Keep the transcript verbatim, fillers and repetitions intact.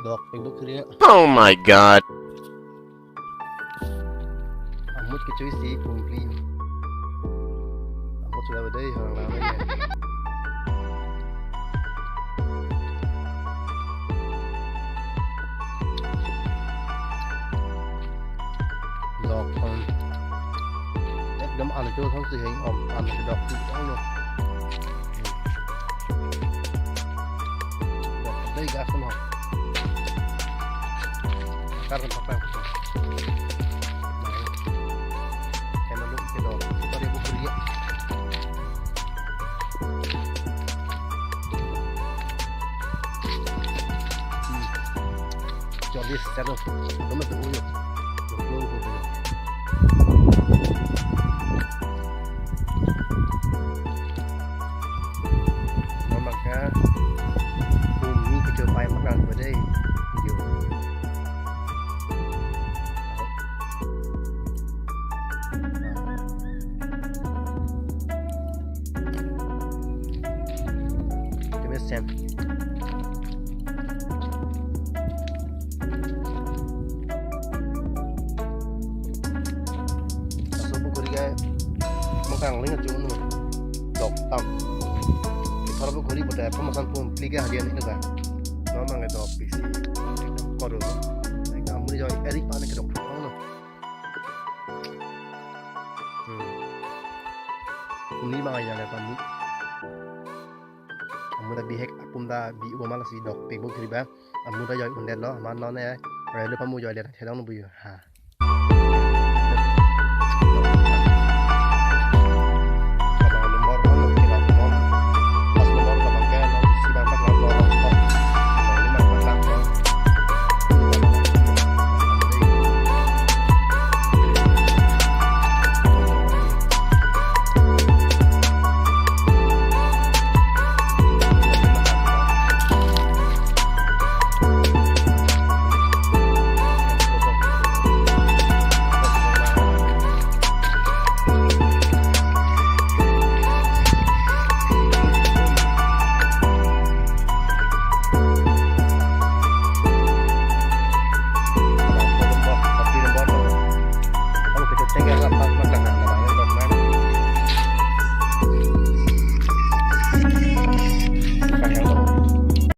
Dok pengdok kiri. Oh my God. Amut kechui si pumpli. Amut sudah bedai orang lama ya. Dok pon. Ekdom anu cho thong si heng om anu dok si anu. Dok dei gas mo. Akar pakang. Kena lu ke dok. Pada buku dia. Hmm. Jolly sero. Kamu tu uyo. Uyo, uyo. Mama ka. Bumi kecopai makan bedai. Yo. Kemesen. Aso bu kuri kai mangkang ling ajo nu dok tam. Thor bu kuri bu dai pamasan pumpli ke hadian ini ka. Mama ngai dok pisi. Kodo. Ngai amuri joi eri pani ke dok. Hmm. Uni ma ya le pamu. Amu ta bihek apum ta bi-u ma lasi dok pik bu kiri ba. Amu ta joi undet lo, ma non e. Oi lo pamu joi le thedong bu yo. Ha.